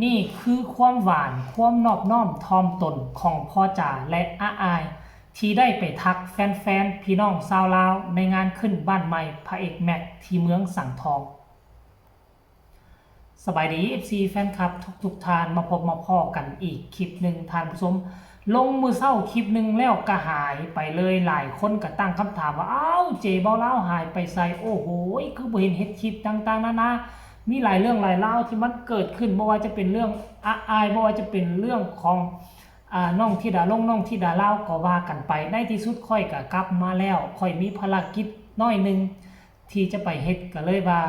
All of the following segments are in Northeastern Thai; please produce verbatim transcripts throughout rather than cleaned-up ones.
นี่คือความหวาน ความนอบน้อมถ่อมตนของพ่อจ๋าและอาอาย ที่ได้ไปทักแฟนๆ พี่น้องชาวลาวในงานขึ้นบ้านใหม่พระเอกแม็กที่เมืองสังทอง สบายดี เอฟซี แฟนคลับทุกๆท่าน มาพบมาพ้อกันอีกคลิปหนึ่งท่านผู้ชม ลงมื้อเช้าคลิปหนึ่งแล้วก็หายไปเลย หลายคนก็ตั้งคำถามว่า อ้าว เจเบาลาวหายไปไส โอ้โห คือบ่เห็นเฮ็ดคลิปต่างๆนานา มีหลายเรื่องหลายราวที่มันเกิดขึ้น บ่ว่าจะเป็นเรื่องอาอาย บ่ว่าจะเป็นเรื่องของ อ่า น้องธิดาลง น้องธิดาลาวก็ว่ากันไป ในที่สุดข้อยก็กลับมาแล้ว ข้อยมีภารกิจน้อยหนึ่ง ที่จะไปเฮ็ด ก็เลยว่า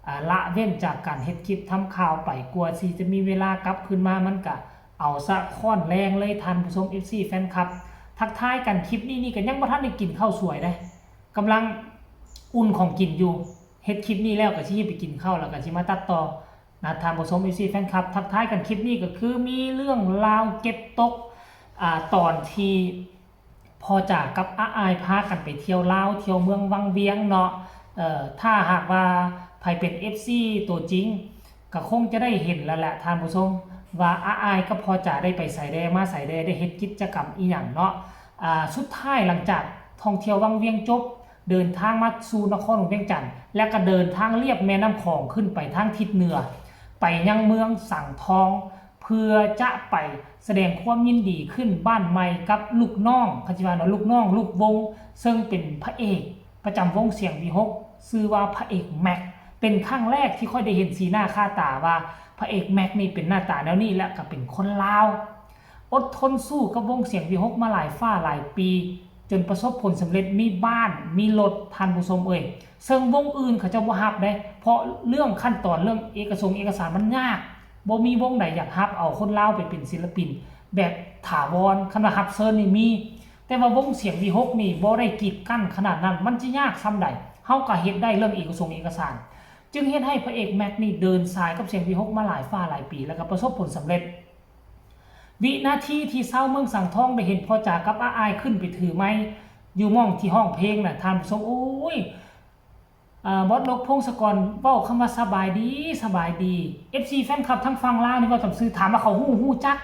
อ่า ละเว้นจากการเฮ็ดคลิปทำข่าวไป กว่าสิจะมีเวลากลับคืนมา มันก็เอาซะค่อนแรงเลยท่านผู้ชม เอฟซี แฟนคลับ ทักทายกัน คลิปนี้นี่ก็ยังบ่ทันได้กินข้าวสวยเด้ กำลังอุ่นของกินอยู่ เฮ็ดคลิปนี้แล้วก็สิไปกินข้าว แล้วก็สิมาตัดต่อนะท่านผู้ชม เอฟซี แฟนคลับ ทักทายกัน คลิปนี้ก็คือมีเรื่องราวเก็บตก อ่า ตอนที่พ่อจ๋ากับอาอายพากันไปเที่ยวลาว เที่ยวเมืองวังเวียงเนาะ เอ่อ ถ้าหากว่าไผเป็น เอฟซี ตัวจริง ก็คงจะได้เห็นแล้วแหละท่านผู้ชม ว่าอาอายกับพ่อจ๋าได้ไปไสแด่มาไสแด่ ได้เฮ็ดกิจกรรมอีหยังเนาะ อ่า สุดท้ายหลังจากท่องเที่ยววังเวียงจบ เดินทางมาสู่นครหลวงเวียงจันทน์ และก็เดินทางเลียบแม่น้ำของขึ้นไปทางทิศเหนือ ไปยังเมืองสังทอง เพื่อจะไปแสดงความยินดีขึ้นบ้านใหม่กับลูกน้อง เขาสิว่าเนาะ ลูกน้องลูกวง ซึ่งเป็นพระเอกประจำวงเสียงวีหก ชื่อว่าพระเอกแม็ก เป็นครั้งแรกที่ข้อยได้เห็นสีหน้าค่าตาว่าพระเอกแม็กนี่เป็นหน้าตาแนวนี้ และก็เป็นคนลาว อดทนสู้กับวงเสียงวีหกมาหลายฟ้าหลายปี จนประสบผลสำเร็จ มีบ้าน มีรถ ท่านผู้ชมเอ่ย ซึ่งวงอื่นเขาเจ้าบ่ฮับเด้ เพราะเรื่องขั้นตอน เรื่องเอกสงค์เอกสารมันยาก บ่มีวงใดอยากฮับเอาคนลาวไปเป็นศิลปิน แบบถาวร คันว่าฮับเชิญนี่มี แต่ว่าวงเสียงวีหกนี่บ่ได้กีดกั้นขนาดนั้น มันจะยากส่ำใด เฮาก็เฮ็ดได้เรื่องเอกสงค์เอกสาร จึงเฮ็ดให้พระเอกแม็กนี่เดินสายกับเสียงวีหกมาหลายฟ้าหลายปี แล้วก็ประสบผลสำเร็จ วินาทีที่ชาวเมืองสังทองได้เห็นพ่อจ๋ากับอาอายขึ้นไปถือไมค์อยู่หม่องที่ฮ้องเพลงน่ะ ท่านผู้ชม โอ้ย อ่า บอสนก พงศกร เว้าคำว่า "สบายดี สบายดี" เอฟซี แฟนคลับทางฝั่งลาวนี่เว้าตามซื่อ ถามว่าเขาฮู้ ฮู้จัก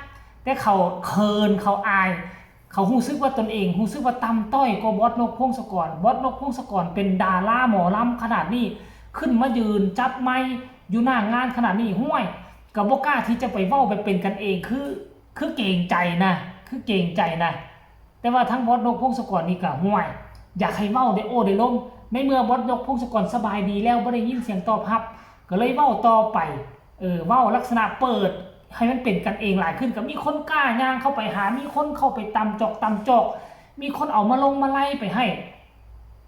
แต่เขาเขิน เขาอาย เขารู้สึกว่าตนเอง รู้สึกว่าต่ำต้อยกว่าบอสนก พงศกร บอสนก พงศกร เป็นดาราหมอลำขนาดนี้ ขึ้นมายืนจับไมค์อยู่หน้างานขนาดนี้ ห้วย ก็บ่กล้าที่จะไปเว้าแบบเป็นกันเอง คือ คือเกรงใจนะ คือเกรงใจนะ แต่ว่าทางบอสนก พงศกรนี่ก็ ห้วย อยากให้เว้าได้โอ้ได้ลม ในเมื่อบอสนก พงศกรสบายดีแล้ว บ่ได้ยินเสียงตอบรับ ก็เลยเว้าต่อไป เออ เว้าลักษณะเปิดให้มันเป็นกันเองหลายขึ้น ก็มีคนกล้าย่างเข้าไปหา มีคนเข้าไปตำจอกตำจอก มีคนเอามาลงมาไล่ไปให้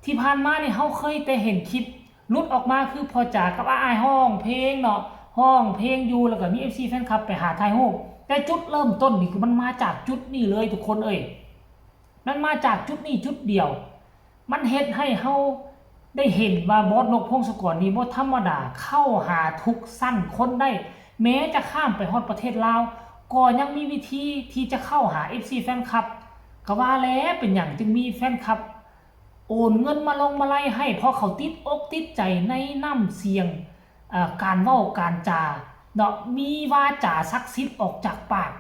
ที่ผ่านมานี่เฮาเคยแต่เห็นคลิปหลุดออกมาคือพ่อจ๋ากับอาอายฮ้องเพลงเนาะ ฮ้องเพลงอยู่ แล้วก็มี เอฟซี แฟนคลับไปหาถ่ายรูป แต่จุดเริ่มต้นนี่คือมันมาจากจุดนี้เลยทุกคนเอ้ย มันมาจากจุดนี้จุดเดียว มันเฮ็ดให้เฮาได้เห็นว่าบอสนก พงศกรนี่บ่ธรรมดา เข้าหาทุกชั้นคนได้ แม้จะข้ามไปฮอดประเทศลาว ก็ยังมีวิธีที่จะเข้าหา เอฟซี แฟนคลับ ก็ว่าแล้วเป็นหยังจึงมีแฟนคลับ โอนเงินมาลงมาไล่ให้ เพราะเขาติดอกติดใจในน้ำเสียง เอ่อ การเว้าการจาเนาะ มีวาจาศักดิ์สิทธิ์ออกจากปาก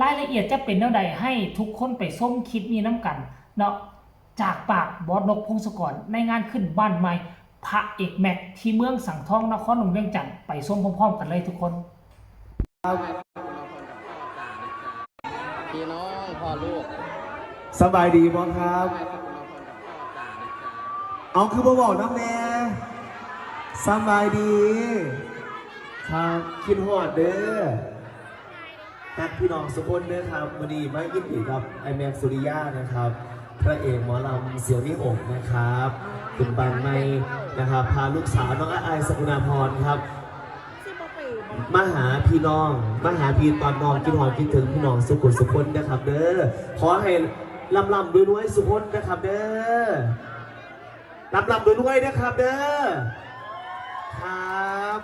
รายละเอียดจะเป็นแนวใด ให้ทุกคนไปชมคลิปนี้นำกันเนาะ จากปากบอสนก พงศกร ในงานขึ้นบ้านใหม่พระเอกแม็กที่เมืองสังทอง นครหลวงเวียงจันทน์ ไปชมพร้อมๆกันเลยทุกคน พี่น้องพ่อลูก สบายดีบ่ครับ เอาคือบ่เว้านำแหน่ สบายดี ครับ คิดฮอดเด้อ ฮักพี่น้องสุคนเด้อครับ มื้อนี้มายินดีกับไอ้แม็กสุริยานะครับ พระเอกหมอลำเสียงวิหกนะครับ เป็นบ้านใหม่นะครับ พาลูกสาวน้องอ้ายสกุณาพรครับ มาหาพี่น้อง มาหาพี่ตอนน้อง คิดฮอดคิดถึงพี่น้องสุขุนสุคนนะครับเด้อ ขอให้ร่ำร่ำรวยรวยสุคนนะครับเด้อ ร่ำร่ำรวยรวยนะครับเด้อ ครับ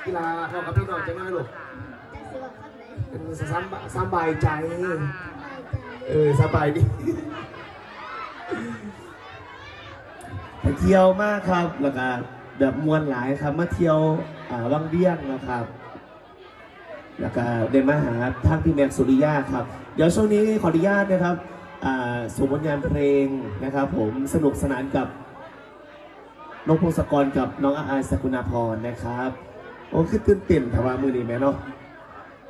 กีฬาเรากับพี่น้องจะมาลูก สบาย สบายใจ เออ สบายดี ไปเที่ยวมาครับ แล้วก็แบบม่วนหลายครับ มาเที่ยว อ่า วังเวียงนะครับ แล้วก็ได้มาหาทางพี่แม็กซ์สุริยาครับ เดี๋ยวช่วงนี้ขออนุญาตนะครับอ่าส่งผลงานเพลงนะครับผม สนุกสนานกับนกพงศกรกับน้องอาอายสกุณาพรนะครับ โอ้ คือตื่นเต้นแต่ว่ามือนี้แม่เนาะ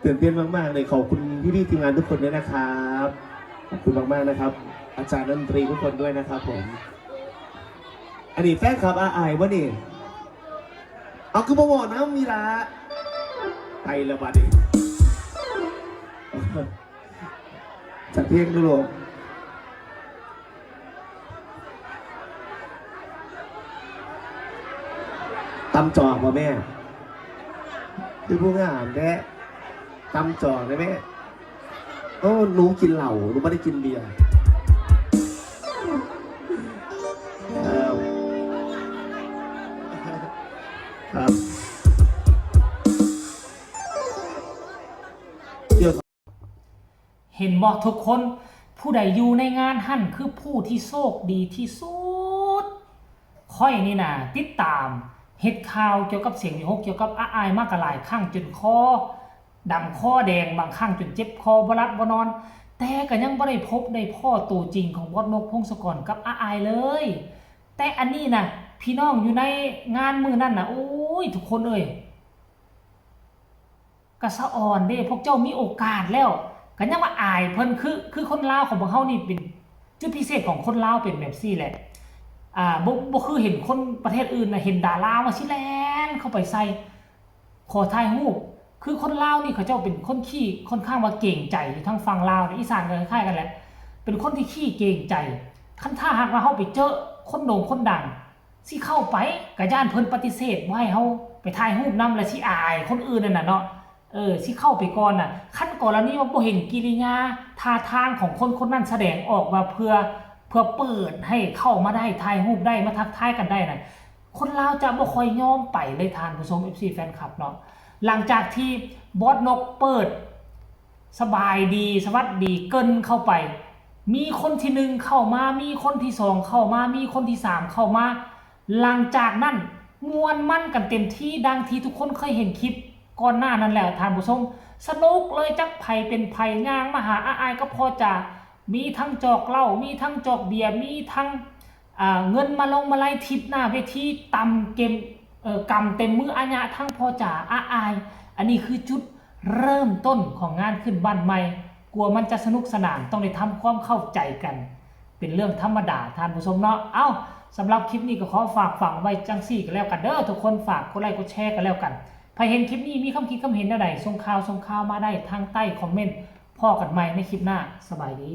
ตื่นเต้นมากๆเลย ขอบคุณพี่ๆทีมงานทุกคนด้วยนะครับ ขอบคุณมากๆนะครับ อาจารย์ดนตรีทุกคนด้วยนะครับผม อันนี้แฟนคลับอาอายวะนี่ เอาคือบ่บอกนะมีละ ไปแล้วบัดนี้ จัดเพลงดูโลก ตำจอกบ่แม่ คือผู้งามแท้ ตำจอกได้แม่ โอ้ หนูกินเหล้า หนูไม่ได้กินเบียร์ ครับ ครับ เห็นบ่ทุกคน ผู้ใดอยู่ในงานหั่นคือผู้ที่โชคดีที่สุด ข้อยนี่นะติดตามเฮ็ดข่าวเกี่ยวกับเสียงวิหก เกี่ยวกับอาอายมากะหลายครั้งจนคอดำคอแดง บางครั้งจนเจ็บคอบ่หลับบ่นอน แต่ก็ยังบ่ได้พบได้พ้อตัวจริงของบอสนกพงศกรกับอาอายเลย แต่อันนี้นะพี่น้องอยู่ในงานมื้อนั้นนะ โอ้ย ทุกคนเอ้ย กะสะออนเด้ พวกเจ้ามีโอกาสแล้ว ก็ยังว่าอายเพิ่น คือ คือคนลาวของพวกเฮานี่เป็นจุดพิเศษของคนลาวเป็นแบบซี่แหละ อ่า บ่ บ่คือเห็นคนประเทศอื่นนะ เห็นดาราว่าสิแล่นเข้าไปใส่ ขอถ่ายรูป คือคนลาวนี่เขาเจ้าเป็นคนขี้ค่อนข้างว่าเกรงใจ อยู่ทางฝั่งลาวนี่ อีสานก็คล้ายๆกันแหละ เป็นคนที่ขี้เกรงใจ คันถ้าหากว่าเฮาไปเจอคนโด่งคนดัง สิเข้าไปก็ย้านเพิ่นปฏิเสธบ่ให้เฮาไปถ่ายรูปนำ และสิอายคนอื่นนั่นน่ะเนาะ เออ สิเข้าไปก่อนน่ะ คันกรณีว่าบ่เห็นกิริยาท่าทางของคนคนนั้นแสดงออกว่าเพื่อ เพื่อเปิดให้เข้ามาได้ ถ่ายรูปได้ มาทักทายกันได้น่ะ คนลาวจะบ่ค่อยยอมไปเลยท่านผู้ชม เอฟซี แฟนคลับเนาะ หลังจากที่บอสนกเปิด สบายดี สวัสดี เกริ่นเข้าไป มีคนที่หนึ่งเข้ามา มีคนที่สองเข้ามา มีคนที่สามเข้ามา หลังจากนั้นม่วนมันกันเต็มที่ ดังที่ทุกคนเคยเห็นคลิปก่อนหน้านั้นแล้วท่านผู้ชม สนุกเลย จักไผเป็นไผ ย่างมาหาอาอายกับพ่อจ๋า มีทั้งจอกเหล้า มีทั้งจอกเบียร์ มีทั้ง อ่า เงินมาลงมาลัยทิปหน้าเวที ตำเกม เอ่อ กำเต็มมืออาญะทั้งพ่อจ๋าอาอาย อันนี้คือจุดเริ่มต้นของงานขึ้นบ้านใหม่ กว่ามันจะสนุกสนานต้องได้ทำความเข้าใจกัน เป็นเรื่องธรรมดาท่านผู้ชมเนาะ เอ้า สำหรับคลิปนี้ก็ขอฝากฝังไว้จังซี่กันแล้วกันเด้อ ทุกคนฝากกดไลค์กดแชร์กันแล้วกัน ใผเห็นคลิปนี้มีความคิดความเห็นแนวใด ส่งข่าวส่งข่าวมาได้ทางใต้คอมเมนต์ พ้อกันใหม่ในคลิปหน้า สบายดี